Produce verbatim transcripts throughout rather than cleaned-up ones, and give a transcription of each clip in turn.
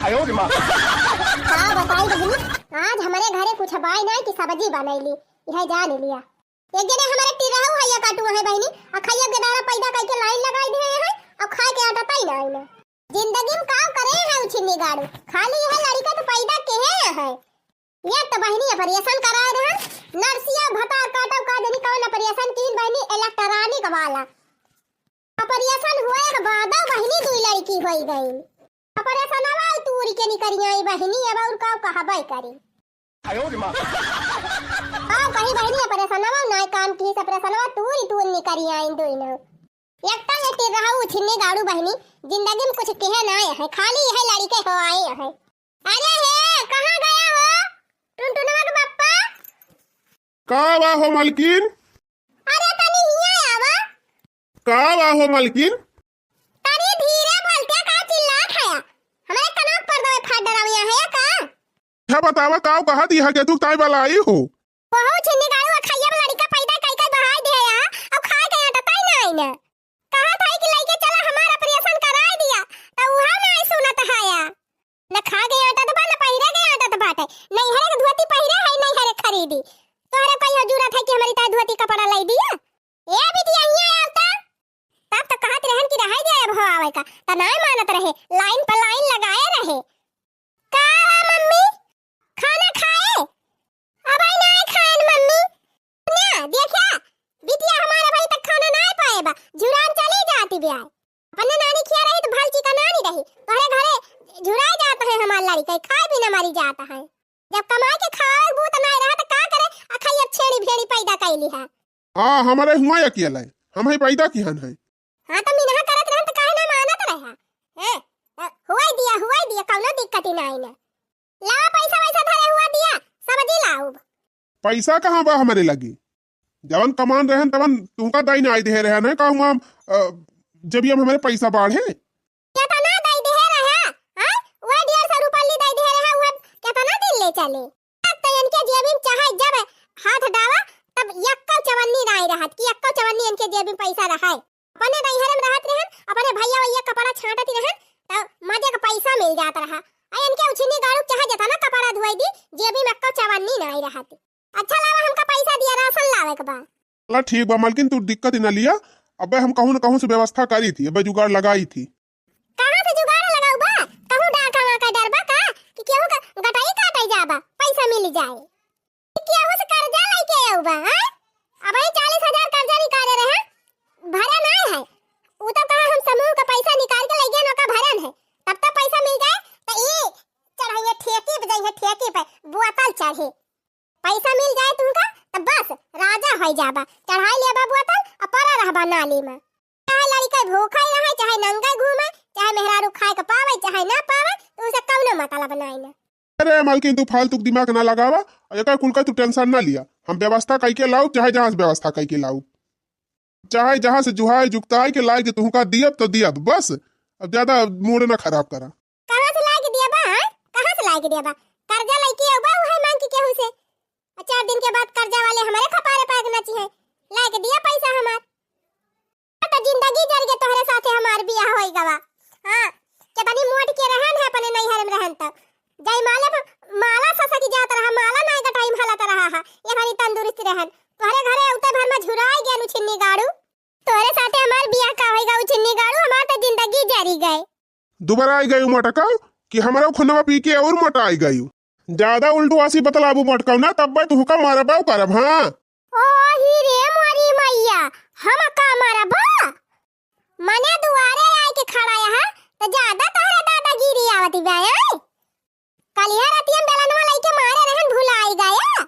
का बताई बहिनी, आज हमरे घरे कुछ बाय नाई कि सब्जी बनैली, यह जान लिया। एक जने हमरे टिरहू है या काटू है बहिनी, आ खइया के दारा पैदा करके लाइन लगाई दिए हैं, अब खाए के आटा तई नाई ना। जिंदगी में का करे है उछिन्नी गाड़ू, खाली यह लड़का तो पैदा के है। ये तो बहिनी ऑपरेशन कराए रहन, नर्सिया भतार काटो का जनी कौन ऑपरेशन कीन बहिनी, इलेक्ट्रॉनिक वाला। ऑपरेशन हुए के बाद बहिनी दुई लड़की होई गई। ऑपरेशनवा तूरी के निकरी आई बहिनी, अब और का कहबे करी। हाँ, कही बहिनी, ऑपरेशनवा नाय काम की, ऑपरेशनवा तूरी तूर निकरी आई दुई न। एक तो ये टिरहू उछिन्नी गाड़ू बहिनी, जिंदगी में कुछ कहे नाय है, खाली यह लड़के हो आए हैं। अरे हे, कहाँ गया हो टुनटुनवा के बप्पा? का बा हो मलकिन? अरे तनी हिया आवा। का बा हो मलकिन? तनी धीरे बोलते, का चिल्लात है? हमरे कनवा पर दवे फाट डराविया है का? अच्छा बतावा, का कहा दी है के तू ताई वाला आई हो? बहुत छिन्नी गाड़ू अखैया में लड़का पैदा कई कई बहाई दे या, अब खाए के आटा तई नाई ना। कहा था कि लइके चला हमार ऑपरेशन कराई दिया, त उहा नाई सुनत है या। न खा के आटा त बा, न पहिरे के आटा त बाटे। नैहरे के धोती पहिरे है, नैहरे खरीदी। तोहरे कहियो जरूरत है कि हमरी ताई धोती कपड़ा लाई दिया? ए बिटिया, हियाँ आवता। तब तो कहत रहन कि रहे दे अब हो आवे का, त नाय मानत रहे, लाइन पर लाइन लगाए रहे। का हुआ मम्मी, खाना खाए? अबे नाय खाएन मम्मी। ना, देखा, बिटिया हमार अबे तक खाना नाय पाए बा, झुरान चली जाती ब्याय। अपने नानी खिया रही तो भल चिका नानी रही, तोहरे घरे झुराए जात है हमार लड़िका, खाए बिना मरी जात है। जब कमाए के खवावे के बूत नाय रहा त का करे, अखई अब छेड़ी भेड़ी पैदा कैली है। हाँ, हमरे हुआ अकेला है, हम ही पैदा किहन है। हाँ, त मिनहा करत रहन त काहे ना मानत रहा? हैं? त हुआई दिया, हुआई दिया, कौनो दिक्कत ही नाई ना। लावा पैसा वैसा धरे हुआ दिया, सब्जी लाउब। पैसा कहाँ बा हमरे लगे? जवन कमान रहन तवन तुमका दाई नाई दे रहन है, कहूँ हम, अ, जब ये हमरे पैसा बाढ़े। केतना दाई दे रहा? हाँ? वह डेढ़ सौ रुपया ली दाई दे रहा, वह केतना दिन ले चले? तब तो इनके जेबी में चाहे जब हाथ डावा, तब यक्को चवन्नी नाई रहत कि यक्को चवन्नी इनके जेबी में पैसा रहा। अपने नैहरे में रहत रहन, अपने भैया वैया कपड़ा छांटत रहन, तब मजे का पैसा मिल जात रहा। आ इनके उछिन्नी गाड़ू चाहे जेतना कपड़ा धोई दी, जेबी में यक्को चवन्नी नाई रहत। अच्छा लावा, हमका पैसा दिया, राशन लावे के बा। चला ठीक बा मलकिन, तू दिक्कत ही ना लिया, अबे हम कहूँ न कहूँ से व्यवस्था करी थी, अबे जुगाड़ लगाई थी। कहाँ से जुगाड़ लगाऊ बा? कहूँ डाका वाका डरबा का कि केहू का गटाई काटे जाबा, पैसा मिल जाए। केहू से कर्जा लेके आऊ बा, हैं? अबही चालीस हजार कर्जा निकाले रहे, भरे नाय है। उ तो कहा हम समूह का पैसा निकाल के लइके नौका भरन है, तब तो पैसा मिल जाए। तो ई चढ़ाइए ठेकी पे, जाइए ठेकी पे बोतल चढ़े, पैसा मिल जाए तुमका तो बस राजा होई जाबा, चढ़ाई लेबा बोतल आ परा रहबा नाली में। चाहे लड़िका भूखा ही रहे, चाहे नंगा घूमे, चाहे मेहरारू खाए के पावे, चाहे ना पावे, तो उसे कौनो मतलब नाई ना। अरे मालकिन, तू फालतू के दिमाग ना लगावा, और एकर कुल का तू टेंशन ना लिया। हम व्यवस्था कई के लाऊ, चाहे जहाँ से व्यवस्था कई के लाऊ, चाहे जहाँ से जुहाई जुगताई के लाए के तुहका दियब तो दियब, बस। अब ज्यादा मूड ना खराब करा। कहाँ से लाए के दिया बा, हाँ? कहाँ से लाए के दिया बा? कर्जा लइके आऊ बा, उहे मांग के केहू से। और चार दिन के बाद कर्जा वाले हमारे खपारे पाग नाची है, लाए के दिया पैसा हमार। तो जिंदगी जर के तोहरे साथे हमार बियाह होई गवा। हाँ, केतनी मोट के रहन है अपने नैहर में रहन तब। जय माले पर माला ससकी जात रहा, माला नाय का टाइम हलत रहा है। ये हरी तंदुरुस्त रहन। तोहरे घरे उते भर में झुराई गया उछिन्नी गाड़ू। तोहरे साथे हमार बियाह का होई गवा उछिन्नी गाड़ू, हमार तो जिंदगी जरी गए। दोबारा आई गई मोटका कि हमरा खुनवा पी के और मोटा आई गई। ज्यादा उल्टवासी बतलाबू मोटका ना, तब मैं तुहका मारबा करब, हाँ। ओ ही रे मोरी मैया, हम का मारबा? मने दुआरे आए के खड़ा यहाँ, तो ज्यादा तोहरे दादागिरी आवत बा, हैं? कलिया रतिया में बेलनवा लइके मारे रहन, भुलाई गया।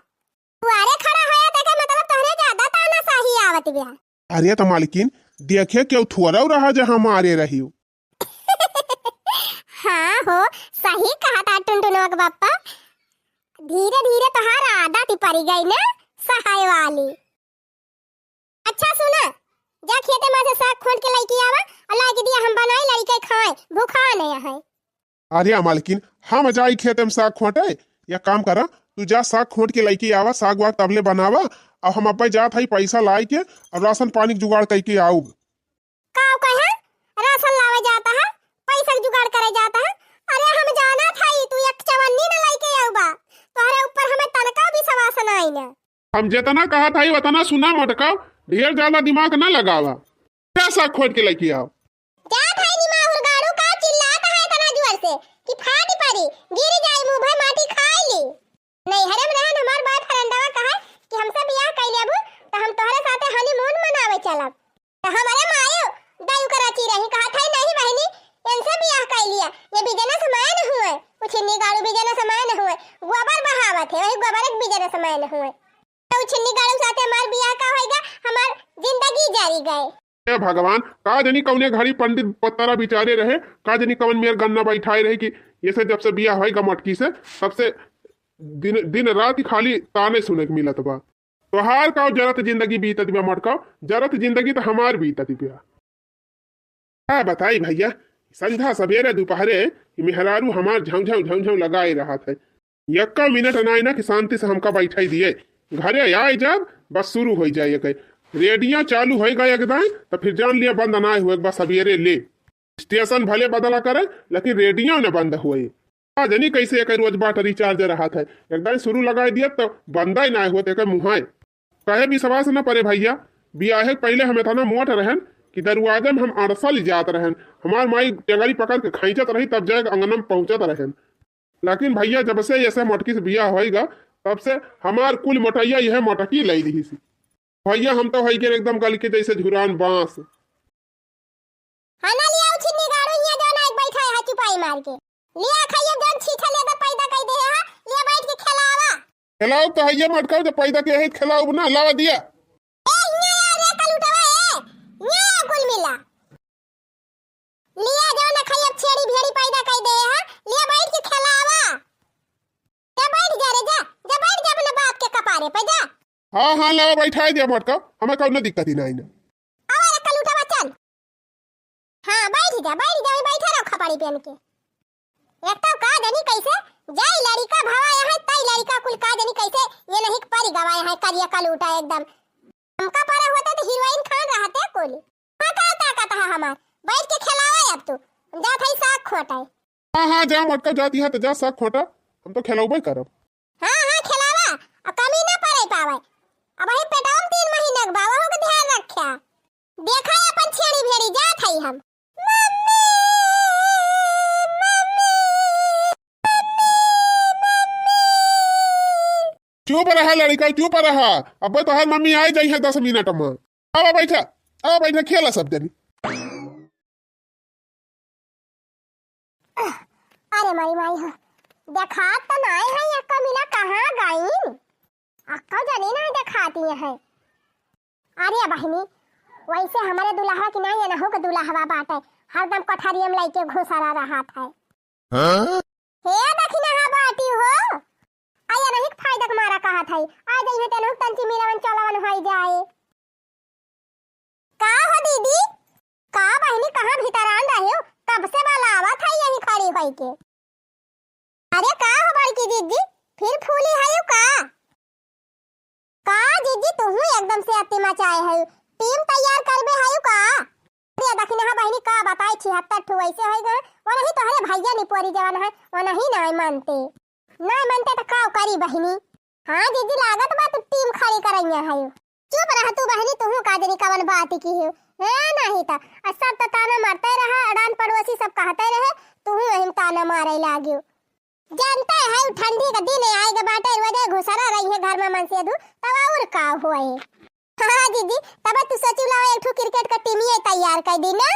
दुआरे खड़ा होया, तेके मतलब तोहरे ज्यादा तानाशाही आवत बा। अरे तो मालकिन, देखे केहू थोड़ा रहा जे हम मारे रही। हाँ हो, सही कहा था टुनटुनवा के बापा। धीरे धीरे तोहार आदत ही पड़ी गई ना सहाय वाली। अच्छा सुना, जा खेते में से साग खोंट के लइके आवा और लाके दिया, हम बनाई लड़िका खाए, भूखा नहीं है। अरे मालकिन, हम जाई खेते में साग खोंटे, या काम करा, तू जा साग खोंट के लइके आवा, साग वाग तबले बनावा, और हम अब्बे जात हई पैसा लाई के और राशन पानी के जुगाड़ कई के आऊब। का कहे? राशन लावे जाता है, पैसा के जुगाड़ करे जाता है। अरे हम जाना ना। हम जेतना कहत हई, ओतना सुना मोटका, ढेर ज्यादा दिमाग ना लगावा। जा साग खोट के लेके आओ। जात हई निमाहुर गाड़ू का चिल्लात है इतना जोर से कि फाट पड़ी, गिर जाई, मुंह भर माटी खाई ली। नैहरे में रहन हमार बॉयफ्रेंडवा कहे कि हमसे बियाह कइ लेबू त हम तोहरे साथे हनीमून मनावे चलब। त हमरे मायो दायु करची रही, कहत है, "नहीं बहिनी, इनसे बियाह कइ लिया, ये बिजनेस मैन हुए, उछिन्नी गाड़ू बिजनेस मैन हुए, गोबर बहावत है, वही गोबर एक बिजनेस मैन हुए।" त उछिन्नी गाड़ू साथे हमार बियाह का होइगा, हमार जिंदगी जरी गए। हे भगवान, का जनी कौने घड़ी पंडित पत्तरा बिचारे रहे, का जनी कौन मेर गन्ना बैठाए रहे कि ये से जब से बियाह होइगा मटकी से, तब से दिन, दिन रात खाली ताने सुने के मिलत बा। तोहार का जरत जिंदगी बीतत बा मटका, जरत जिंदगी त हमार बीतत बा। का बताई भैया, संझा सबेरे दुपहरे ई मेहरारू हमार झमझम झमझम लगाए रहत है। यक्का मिनट नाई ना कि शांति से हमका बैठाई दिए। घरे आए जब बस शुरू होइ जाए, एक रेडियो चालू होइ गए एकदम, त फिर जान लिया बंद नाई हुए, एक बार सबेरे ले। स्टेशन भले बदला करे, लेकिन रेडियो न बंद हुए। का जनी कैसे एक रोज बाट रिचार्ज रहत है, एकदम शुरू लगाए दिया त बंदा ही नाई हुआ, एक मुहाए। कहे विश्वास न परे भैया, बियाहे के पहिले हम एतना मोट रहन कि दरवाजे में हम अड़सल जात रहन। हमार माई टेंगरी पकड़ के खींचत रही, तब जाके अंगना में पहुंचत रहन। लेकिन भैया, जब से ऐसे मोटकी से बियाह होइगा, तब से हमार कुल मोटैया यह मोटकी लई रही सी। भैया, हम तो होइगे एकदम गल के जैसे झुरान बांस। हाँ ना, लिया उछिन्नी गाड़ू, हियाँ जौन आइके बैठा है, चुपाई मार के। लिया खाइए, जौन छीछा लेकर पैदा कर दे है, लिया बैठ के खिलावा। खिलाओ तो हइये मटकाओ, जब पैदा किया है, खिलाओ ना, लावा दिया। ए, हियाँ आ रे कलूटवा, ए, हियाँ आ कुल मिला। लिया जौन खाइए, अब छेड़ी भेड़ी पैदा कर दे है, लिया बैठ के खिलावा। जा बैठ जा रे, जा, जा बैठ जा अपने बाप के कपारे पे, जा। हाँ, हाँ, लावा बैठाई दिया मटकाओ, हमें कौनो दिक्कत ही नहीं ना। आवा रे कलूटवा, चल। हाँ, बैठ जा, बैठ जा, बैठा रहो खपड़ी पहन के। एक तो का जानी कैसे जाई लड़िका भवा यहाँ, तई लड़िका कुल का जानी कैसे ये नहीं परी गवा यहाँ, करिया कलूटा एकदम। हमका परा होता तो हीरोइन खान रहते कुल। हाँ, का ताकत है हमार, बैठ के खिलावा अब तू, जा थाई साग खोटाई। हाँ, हाँ, जा मटका जाती है तो जा साग खोटा, हम तो खिलाउबे करब। हाँ, हाँ, खिलावा, आ कमी ना पड़े पावे। अब ही पेटवा में तीन महीना के बा, वहू के ध्यान रख्या। देखा अपन छेड़ी भेड़ी जात हई हम। मम्मी, मम्मी, मम्मी, मम्मी। चुप रहा लड़िका, चुप रहा। अबे तोहार मम्मी आए जाई है दस मिनट में। आवा बैठा, आवा बैठा, खेला सब जनी। अरे माई माई हो, देखात त नाय है, ये कमीना कहाँ गईन? अक्का जनी नाय देखाती है। अरे बहिनी, वैसे हमरे दुल्हवा की नाय, एनहू के दुल्हवा बाटे, हरदम कोठरिया में लइके घुसरा रहत है। हाँ? हे दखिनहा बाटी हो, आ एनही के फायदा के मारा कहत है, आ जइहे तेनहू के तंची मिलावन चलावन होई जाए। का हो दीदी, का बहिनी, कहाँ भीतर आन रहे हो? कब से बलावत है यहीं खड़ी होई के। अरे का हो बड़की दीदी, फिर फूली है का? का दीदी, तुहू एकदम से अति मचाए है, टीम तैयार करबे है का? अरे दखिनहा बहिनी, का बताई, छिहत्तर ठो ऐसे होई गए, वो नहीं तोहरे भैया निपोरी जवन है, वो नहीं ना मानते। ना मनते त का करी बहिनी? हाँ जीजी, लागत बा तू टीम खड़ी करइया है। चुप रह तू बहिनी, तुहू का जनी कवन बात की हो। हे नहीं त, आ सब त ताना मारते रहा, अड़ान पड़ोसी सब कहते रहे, तुहू वही में ताना मारे लागियो। जानते है उ ठंडी का दिन आए के बाटे, रोजे घुसरा रही है घर में मन से दू, तब और का होए। हाँ जीजी, तब तू सोचू लाओ एक ठो क्रिकेट का टीमिये तैयार कर दी ना।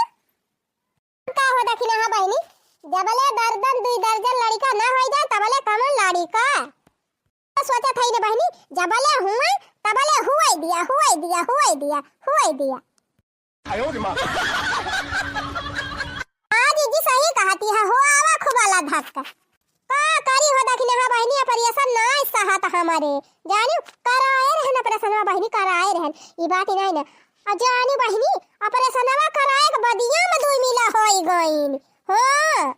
का हो दखिनहा बहिनी, जबले दर्जन दुई दर्जन लड़िका ना होई जाए, तबले कमन लड़िका। सोचत हई रे बहिनी, जबले हुए, तबले हुए दिया, हुए दिया, हुए दिया, हुए दिया। आयो रे माँ। हाँ जीजी, सही कहती है, हो आवा खूब वाला धक्का। का करी हो दखिनहा बहिनी, ऑपरेशन नाय सहत हमरे। जानियो, कराए रहन ऑपरेशनवा बहिनी, कराए रहन। ई बात ही नाय ना। आ जानियो बहिनी, ऑपरेशनवा कराए के बदिया में दुई मिला होई गईन। हाँ।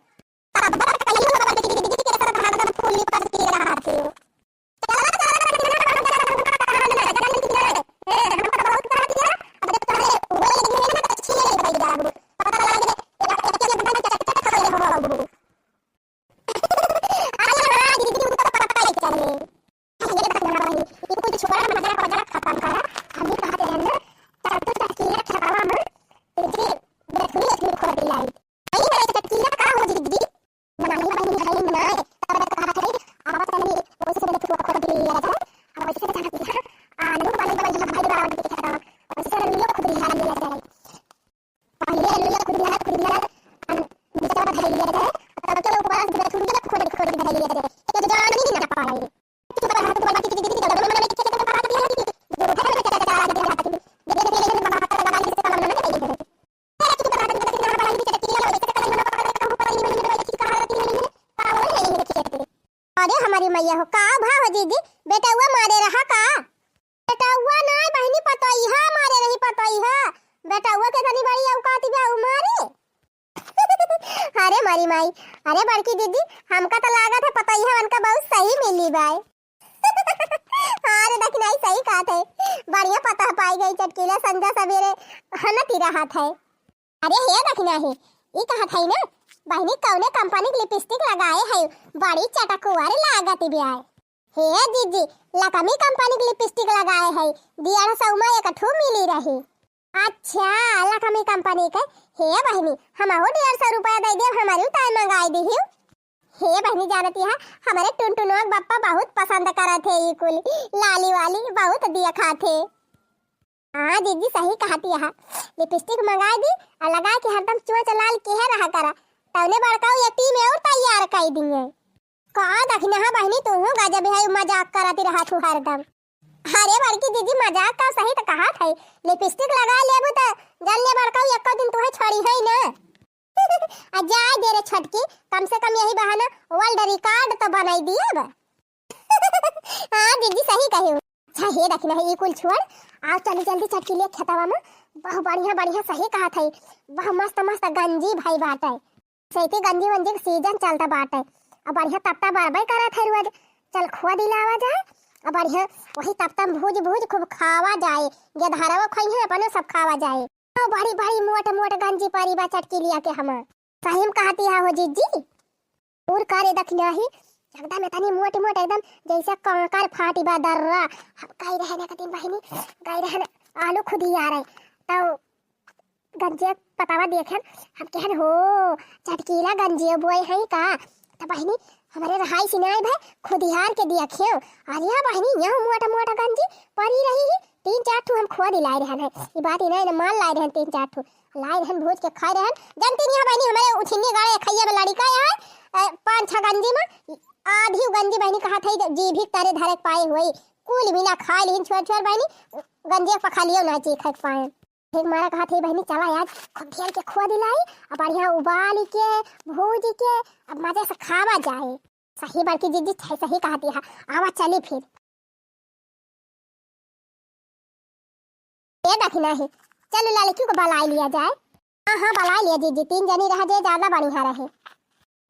अरे हमारी मैया हो, का भा हो जीजी, बेटउआ मारे रहा का? बेटउआ नाय बहिनी, पतोहिया मारे रही, पतोहिया। बेटउआ के तनी बड़ी औकात बा, उ मारे। अरे मरी माई, अरे बड़की दीदी, हमका त लागत है पतोहिया उनका बहुत सही मिली बाय। हाँ रे दखिनाही, सही कहत है, बढ़िया पतोह पाई गई, चटकीला संझा सबेरे हनती रहत है। अरे हे दखिनाही, ई कहत है ना, बहिनी कौने कंपनी के लिपस्टिक लगाए है, बड़ी चटकुअर लागत बिया। हे जीजी, लकमी कंपनी के लिपस्टिक लगाए है, डेढ़ सौ में एक ठू मिली रही। अच्छा, लकमी कंपनी के। हे बहिनी, हमहू डेढ़ सौ रुपया दे देब, हमरी ताई मंगाई दिहियो। हे बहिनी, जानती है, हमरे टुनटुनवा के बप्पा बहुत पसंद करत है ई कुल लाली वाली, बहुत दिया खात है। हाँ जीजी, सही कहती है, लिपस्टिक मंगाई दी और लगा के हरदम चोंच लाल किहे रहा करा, तौने बड़का ये टीम और तैयार कर दिए। का दखिनहा बहिनी, तू हूँ गजब है, मजाक करती रहा तू हरदम। अरे बड़की दीदी, मजाक का सही त कहत है, लिपस्टिक लगा लेबू त जन ले बड़का एको दिन तुहे छोड़ी है ना। आ जाए दे रे छोटकी, कम से कम यही बहाना वर्ल्ड रिकॉर्ड तो बनाई दिए अब। हाँ दीदी, सही कही। अच्छा हे दखिनहा, ई कुल छोड़, आओ चली जल्दी चटकीले खेतवा में, बहु बढ़िया बढ़िया, सही कहत है, बहु मस्त मस्त गंजी भई बाटे। सही गंजी वंजी के सीजन चलता बाटे। अब बढ़िया तपता बरबे करत है रोज। चल खोद लावा जाए। अब बढ़िया वही तपता में भूज भूज खूब खावा जाए। गेदहरवा खइहे अपने सब खावा जाए। तो बड़ी बड़ी मोट मोट गंजी परी बा चटकीलिया के हमा। सही में कहती है हो जीजी। और का रे दखिनहा ही, एकदम इतनी मोट मोट, एकदम जैसे कांकर फाटी बा दर्रा। हम गई रहे ना एक दिन बहिनी, गई रहे ना आलू खुदियारे। तो गंजिया पतावा देखेन, हम कहन हो, चटकीला गंजिया बोए हैं का? त बहिनी, हमरे रहाई सिनाई भाई खुदियार के देखेउ। अरे बहिनी, यहाँ मोटा मोटा गंजी परी रही ही, तीन चार ठू हम खोद लाए रहन है। ई बात इन्हें इन्हें मान लाए रहन, तीन चार ठू लाए रहन, भूज के खाए रहन। जनती नहीं है बहिनी, हमरे उठिन्नी गाड़े खैया में लड़िका है, ए, पाँच छह गंजी में आधी गंजी बहिनी कहत है, जी भी तारे धरे के पाए हुए, कुल मिला खाए लिहिन छोड़ छोड़ बहिनी, गंजिया पखा लियो ना चीखे के पाए। एक मारा कहत है, बहिनी, चला आज खूब ढेर के खोद लाई, अब बढ़िया उबाल के, भूज के, अब मजे से खावा जाए। सही बड़की जीजी, सही, सही कहती है, आवा चली फिर। ए दखिनहा ही, चल लड़की को बलाई लिया जाए। हाँ, हाँ, बलाई लिया जीजी, तीन जनी रह जाए, ज्यादा बढ़िया रहे।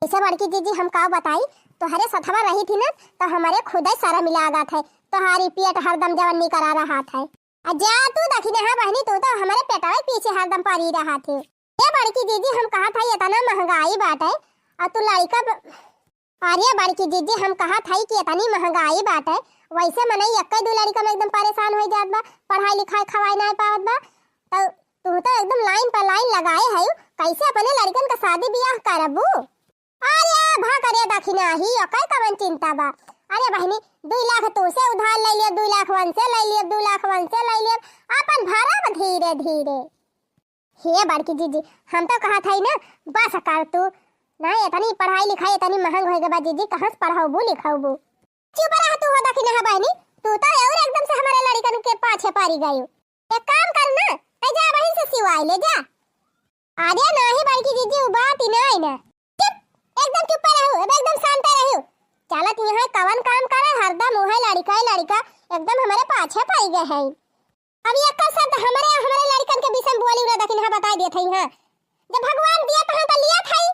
ऐसे बड़की जीजी, हम का बताई, तोहरे सथवा रही थी ना, तो हमरे खुदे शर्म लागत है, तोहारी पेट हरदम जवन निकरा रहत है। आ जा तू दखिनहा बहिनी, तू तो हमरे पेटवा के पीछे हरदम परी रहत है। ए बड़की जीजी, हम कहत है, इतना महंगाई बाटे, और तू लड़का ब-, अरे बड़की जीजी, हम कहत है कि इतनी महंगाई बाटे, वैसे मनई एक्के दू लड़का में एकदम परेशान हो जात बा, पढ़ाई लिखाई खवाई ना पावत बा, तो तू तो एकदम लाइन पर लाइन लगाए है, कैसे अपने लड़कन का शादी ब्याह करबू? अरे भा करे दखिनहा ही, ओकर कवन चिंता बा? अरे बहिनी, दुई लाख तू से उधार ले लियो, दुई लाख वन से ले लियो, दुई लाख वन से ले लियो, अपन भरब धीरे धीरे। हे बड़की जीजी, हम तो कहत हई ना, बस कर तू। ना, इतनी पढ़ाई लिखाई इतनी महंग होए के बाद जीजी, कहाँ से पढ़ाउबू लिखाउबू? चुप रह तू हो दखिनहा बहिनी, तू तो और एकदम से हमारे लड़कन के पाछे पड़ी गयू। एक काम कर ना, ते जा बहिन से सिवाई ले जा। अरे नाही बड़की जीजी, उ बात ही नाही ना। चुप, एकदम चुप रहू, अब एकदम शांत रहू। चलत यहाँ कवन काम करे, हरदम उहे लड़िका ही लड़िका, एकदम हमारे पाछे पड़ी गए हैं। अब ये का शब्द हमारे, हमारे लड़िकन के विषय में बोली ना, दखिनहा बताई देत है यहाँ। जब भगवान दिया तहाँ तो लिया था ही,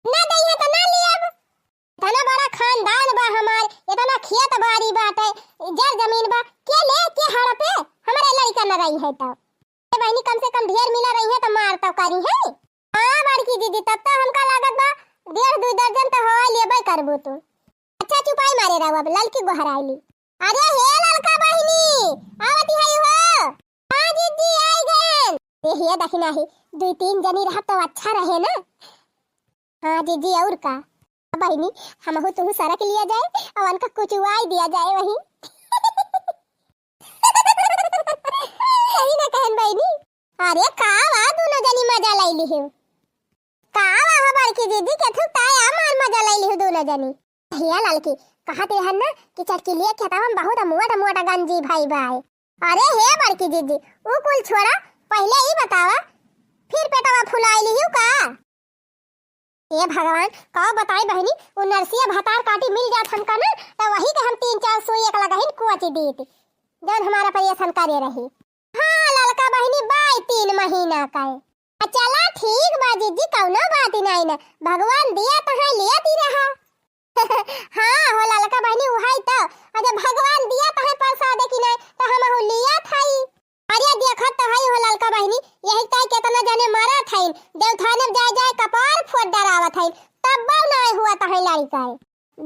ना दइहे तो ना लियब। इतना बड़ा खानदान बा हमार, इतना खेत बाड़ी बाटे, जर जमीन बा, के ले के हड़पे, हमारे लड़िका न रही है तो। ए बहिनी, कम से कम ढेर मिला रही है तो मार तो करी है। हाँ बड़की दीदी, तब तो हमका लागत बा डेढ़ दुई दर्जन तो हवा लेबे करबू तू। अच्छा चुपाई मारे रहो, अब ललकी गोहराइली। अरे हे ललका बहिनी, आवती है हो। हाँ दीदी, आई गए। ए हे दखिनहा ही, दुई तीन जनी रहा तो अच्छा रहे ना। हाँ जीजी, और का? बहिनी, हमहू तुहू सरक लिया जाए और उनका कुचुआई दिया जाए वहीं। सही ना कहन बहिनी? अरे का वा, दोनों जनी मजा लैली हो। का वा हो बड़की दीदी, के थुक ताया मार मजा लैली हो दोनों। जनी। हे ललकी, कहत रहन ना कि चटकिलिया खेतवा में बहुत मोट मोट गंजी भई बाय। अरे हे बड़की जिज्जी, ऊ कुल छोड़ा, पहिले ई बतावा, फिर पेटवा फुलाई लिहिउ का? ए भगवान, का बताई बहिनी, ऊ नरसिया भतार काटी मिल जात हमका ना, त वही के हम तीन चार सुई एक लगहिन कोच दीत, जौन हमार operation करे रही। हाँ ललका बहिनी, बाय तीन महीना का। आ चला ठीक बा जिज्जी, कौनो बात नाई ना, भगवान दिया त है, लिया दी रहा। हाँ हो ललका बहिनी, उहाई त, अरे भगवान दिया त है प्रसाद कि नाई, त हमहू लिया थाई। अरे देखत त हई हो ललका बहिनी, यही ताई केतना जने मरत हईन, देवथाने में जाए जाए कपार फोड़ डरावत हईन, तब्बो नाय हुआ तहई लड़िका है।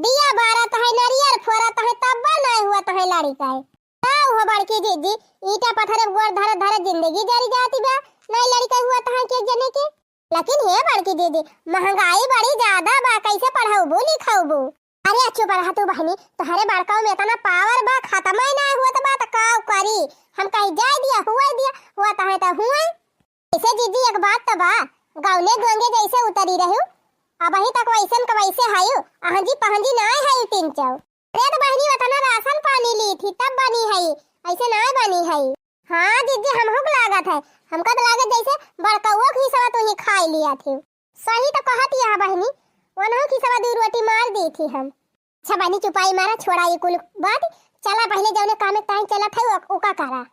दिया बारत है, नरियर फोड़त है, तब्बो नाय हुआ तहई लड़िका है। का हो बड़की जिज्जी, ईटा पत्थर में गोड़ धरत धरत जिंदगी जरी जाती बा, नाय लड़िका हुआ तहई के जने के। लेकिन हे बड़की जिज्जी, महंगाई बड़ी ज्यादा बा, कैसे पढ़ौबू लिखौबू? अरे चुप रहा तू बहिनी, तोहरे बड़काऊ में इतना power बा, खत्म ही ना होत बा, त का करी? हम कही जाए दिया, हुए दिया, हुआ तहे त हुए। ऐसे जिज्जी एक बात त बा, गौने गोंगे जैसे उतरी रहू, अबही तक वैसन क वैसे हयू, अहंजी पहंजी ना हयू तीन चौ। अरे त बहिनी उतना राशन पानी ली थी तब बनी हई, ऐसे ना बनी हई। हाँ जिज्जी, हमहू के लागत है, हमका त लागत जैसे बड़कउओ के हिस्सा तू ही खाई लिया थी। सही त कहत यह बहिनी, ओनहू के हिस्सा दुई रोटी मार दी थी हम। अच्छा बहिनी चुपाई मारा, छोड़ा ये कुल बात, चला पहिले जौने कामे ताई चलत है उ-, उका करा।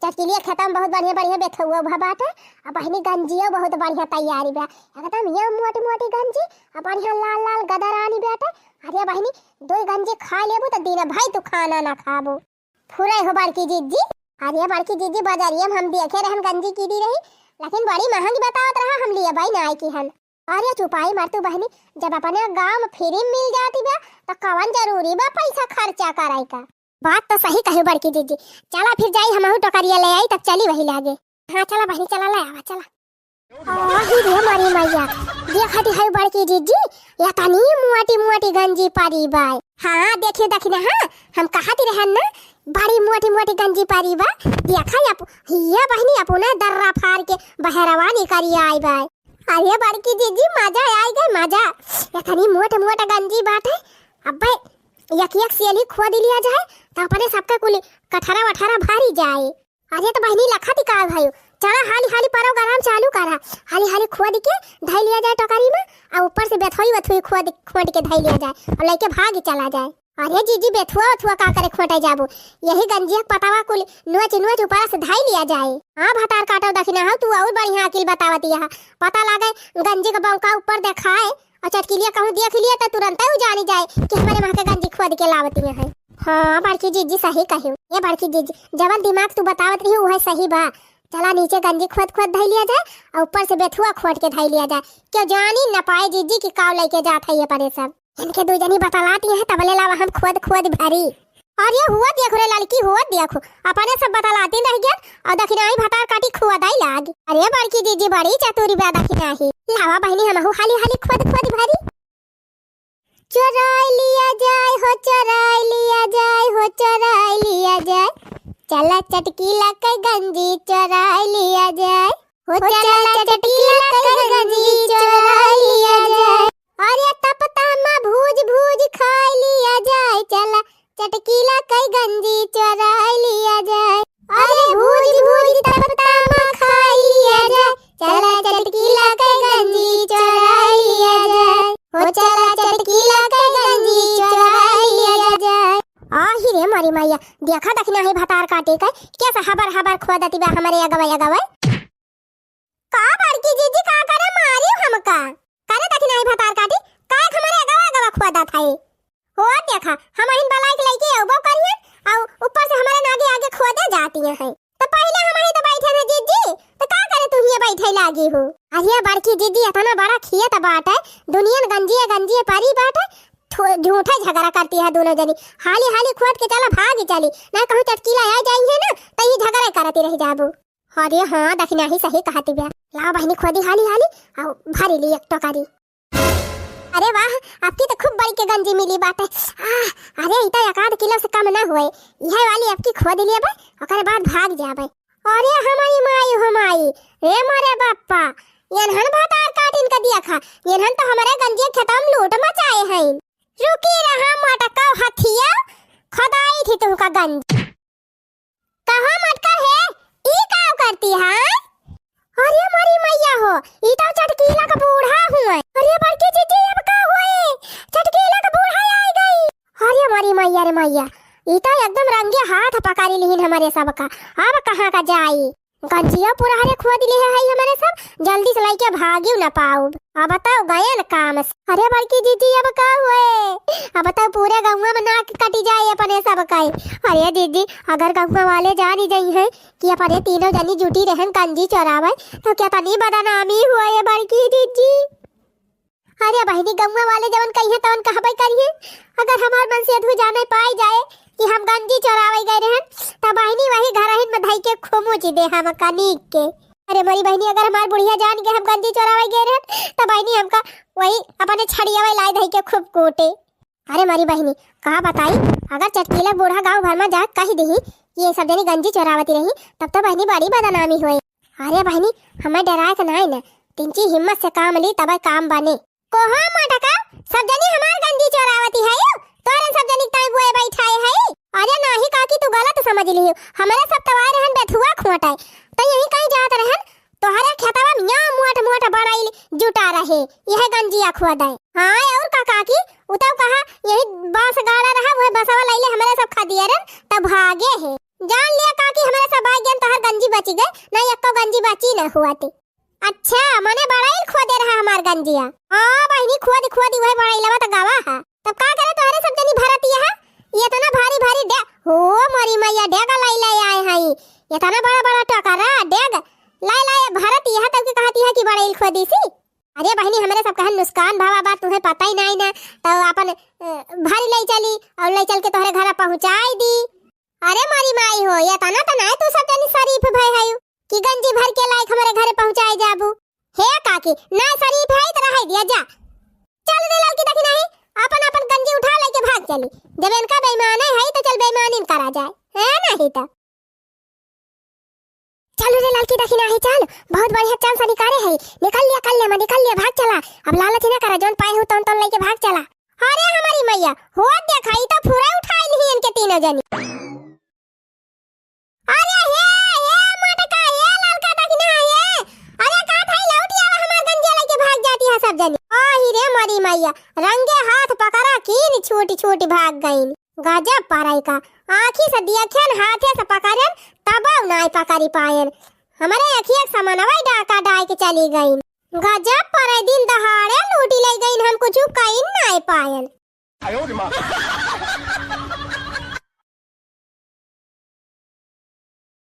चटकिलिया खेतवा में बहुत बढ़िया बढ़िया बेथुआ उभा बाटे, आ बहिनी गंजियो बहुत बढ़िया तैयारी बा, एकदम ये मोटी मोटी गंजी, आ बढ़िया लाल लाल गदरानी बाटे। अरे बहिनी, दो गंजी खा लेबू त दिन भई तू खाना ना खाबू। फुराई हो बड़की जिज्जी। अरे बड़की जिज्जी, बजरिया में हम देखे रहन गंजी कीनी रही, लेकिन बड़ी महंगी बतावत रहा, हम लियबई नाई किहन। अरे चुपाई मार तू बहिनी, जब अपने गाँव में free में मिल जाती बा, त कवन जरूरी बा पैसा खर्चा कराई का? बात त सही कही बड़की जिज्जी। चला फिर जाई हमहू टोकरिया ले आई, तब चली वही लागे। हाँ चला बहिनी, चला ले आवा, चला। आही रे मारी मैया, देखा दी है बड़की जिज्जी, एतनी मोटी मोटी गंजी परी बाय। हाँ, देखियो दखिना, हाँ, हम कहत रहन ना, बड़ी मोटी मोटी गंजी परी बा। देखा अप-, हिया बहिनी अपना दर्रा फार के बहरवा निकरी आई बाय। अरे बड़की जिज्जी, मजा आई गए, मजा। एतनी मोट मोट गंजी बाटे, अब्बे एक एक सेली खोद लिया जाए, त अपने सबके कुल कठरा वठरा भरी जाए। अरे त बहिनी लखा दी का भाई, चला हाली हाली program चालू करा, हाली हाली खोद के धई लिया जाए टोकरी में, आ ऊपर से बेथुई वेथुई खोद खोद के धई लिया जाए और लेके भाग चला जाए। अरे जिज्जी, बेथुआ वेथुआ का करे खोटे जाबू, यही गंजिया के पतवा कुल नोच नोच ऊपर से धई लिया जाए। हाँ भतार काटो दखिना हो, तू और बढ़िया अकिल बतावत यह, पता लागे गंजी के बौका ऊपर देखाए, और चटकिलिया कहूँ देख लिया त तुरंते उ जानी जाए कि हमरे माँ के गंजी खोद के लावती है। हाँ बड़की जिज्जी सही कही। ए बड़की जिज्जी, जवन दिमाग तू बतावत रही उहे सही बा। चला नीचे गंजी खोद खोद धई लिया जाए और ऊपर से बेथुआ खोद के धई लिया जाए। क्यों जानी न पाए जिज्जी कि काव लेके जात है ये परे सब। इनके दू जनी बतलाती है तबले लावा हम खोद खोद भरी। अरे हुआ देख रे लड़की, हुआ देख, अपने सब बतलाती रह गया और दखिनाही भतार काटी खोदई लाग। अरे बड़की जिज्जी बड़ी चतुरी बा दखिनाही। लावा बहिनी हमहू हाली हाली खोद खोद भरी। चोराई लिया जाए हो, चोराई लिया जाए हो, चोराई लिया जाए। चला चटकीला के गंजी चोराई लिया जाए। हो चला चटकीला के गंजी चोराई लिया जाए। अरे तपता मा भूज भूज खाई लिया जाए। चला चटकीला के गंजी चोराई लिया जाए। अरे भूज भूज तपता मा खाई लिया जाए। चला चटकीला के गंजी चोराई लिया जाए। हो चला चटकीला के गंजी चोराई लिया जाए। आही रे मारी मैया, देखा दखिनाही भतार काटी के, कैसे हबर हबर खोदती बा हमरे अगवे अगवे। का बड़की जिज्जी का करे मारी हमका? करे दखिनाही भतार काटी, का एक हमरे अगवा अगवा खोदत है? हो देखा, हमहिन बलाई के लइके अउबो करिहन, अउ ऊपर से हमरे नागे आगे खोदे जाती हैं। त पहिले हमही त बैठे रहे जिज्जी, त का करे तू हिये बैठे लागी हो? अरे बड़की जिज्जी, इतना बड़ा खेत बाटे, दुनियन गंजिए गंजिए परी बाटे, थो-, झूठे झगड़ा करती है दोनों जनी। हाली हाली खोद के चला, भाग चली, ना कहूँ चटकीला आ जाई है ना, त ये झगड़ा करती रह जाबू। अरे हाँ, दखिनाही सही कहती बा। लाओ बहिनी, खोदी हाली हाली, अउ भरी ली एक टोकरी। अरे वाह, अबकी त खूब बड़ी के गंजी मिली बाटे। आह, अरे ई त एक आध किलो से कम ना होए। इहे वाली अबकी खोद लेबे, ओकरे बाद भाग जाबे। अरे हमारी माई हो माई, ए मोरे बाप्पा, एनहन भतार काटिन के देखा, एनहन त हमरे गंजी खेतवा में लूट मचाए हैं। चुकी रहा मोटका हथिया, खोदाई थी तुमका गंजी। कहाँ मटका है? ई का करती है? अरे मोरी मैया हो, ई तो चटकीला का बूढ़ा हुए। अरे बड़की जीजी, अब का हुए? चटकीला का बूढ़ा आई गई। अरे मोरी मैया रे मैया, ई तो एकदम रंगे हाथ पकड़ी लिहिन हमरे सबका। अब कहाँ का जाई? गंजिया पुरहरे खोद लिहे है हमरे सब, जल्दी से लइके भागियो न पाउब। अब तो गयन काम से। अरे बड़की जीजी, अब का हुए? अब तो पूरे गौवा में नाक कटी जाए अपने सब का। अरे जीजी, अगर गौवा वाले जानी जइहैं कि अपने तीनों जनी जुटी रहन गंजी चोरावे, तो केतनी बदनामी हुए बड़की जीजी। अरे बहिनी, गौवा वाले जवन कहिहैं तवन कहबे करिहैं। अगर हमार मनसेधू जाने पाई जाए कि हम गंजी चोरावे गए रहन, त बहिनी वही घरहिन में धई के खुमुच दे हम कनिक के। अरे मोरी बहिनी, अगर हमार बुढ़िया जान के हम गंजी चोरावे गए रहन, त बहिनी हमका वही अपने छड़ियावे लाई धई के खूब कूटे। अरे मोरी बहिनी, का बताई, अगर चटकीला बूढ़ा गाँव भर में जाके कहि दिही कि ये सब जनी गंजी चोरावती रही, तब तो बहिनी बड़ी बदनामी होई। अरे बहिनी, हमें डराए के नाई न, तिनची हिम्मत से काम ली, तबे काम बने। कोहा मोटका, सब जनी हमार गंजी चोरावती है, तोरन सब जनी ताई गुए बैठाए है। अरे नाही काकी, तू गलत समझ लिही, हमरे सब तवार रहन बेथुआ खोटे, तो यही कहीं जात रहन, तोहरे खेतवा में यहाँ मोट मोट बड़ाइल जुटा रहे, यह गंजिया खोदे। हाँ, और का काकी, उतव कहा, यही बांस गाड़ा रहा, वह बसवा लैले हमरे सब खदियरन, तब भागे है। जान लिया काकी, हमरे सब भाग गए, तोहर गंजी बची गए, नहीं एको गंजी बची न हुआ थे। अच्छा, मने बड़ाइल खोदे रहा हमार गंजिया। हाँ बहिनी, खोद खोद वह बड़ाइलवा त गवा है। तब का करे, तोहरे सब जनी भरतिया है, ये तो ना भारी भारी डे-, हो मोरी मैया, डेगा लाई लाई आए हैं, ये तो ना बड़ा बड़ा टोकरा डेग लाई लाई भरत यह तब के कहती है कि बड़ाइल खोदी सी। अरे बहिनी, हमरे सब कहन नुकसान भावा बात तुम्हें पता ही नहीं ना, तो अपन, अ, भर ले चली और ले चल के तोहरे घर पहुँचाई दी। अरे मोरी माई हो, ये तना तना है तू सब जनी शरीफ भय है कि गंजी भर के लायक हमरे घरे पहुँचाए जाबू। हे काकी, ना शरीफ है तो रह दिया जा। चल रे ललकी दखिनाही, अपन अपन गंजी उठा लेके भाग चली। जब इनका बेईमाने है तो चल बेईमानी करा जाए, है नहीं तो। चल रे ललकी दखिनाही, चल, बहुत बढ़िया चांस निकाले है। निकल लिया, कर लिया, मैं निकल लिया, भाग चला। अब लालच ना करा, जौन पाए हो तौन तौन लेके भाग चला। अरे हमारी मैया, हो देखा, ई तो फुरा उठाई ली इनके तीनों जनी। अरे हे, हे मोटका, हे ललका दखिना, हे। अरे का थाई लौट आवा, हमार गंजिया लेके भाग जाती है सब जनी। आही रे मोरी मैया, रंगे हाथ पकड़ा कीन छूट छूट भाग गईन। गजब परई का, आँखी से देखियन, हाथे से पकड़ियन, तबउ नाई पकड़ी पायन। हमरे अखिया के समनवा डाका डाय के चली गईन। गजब परई, दिन दहाड़े लूटी ले गईन, हम कुछ कईन नाई पायन।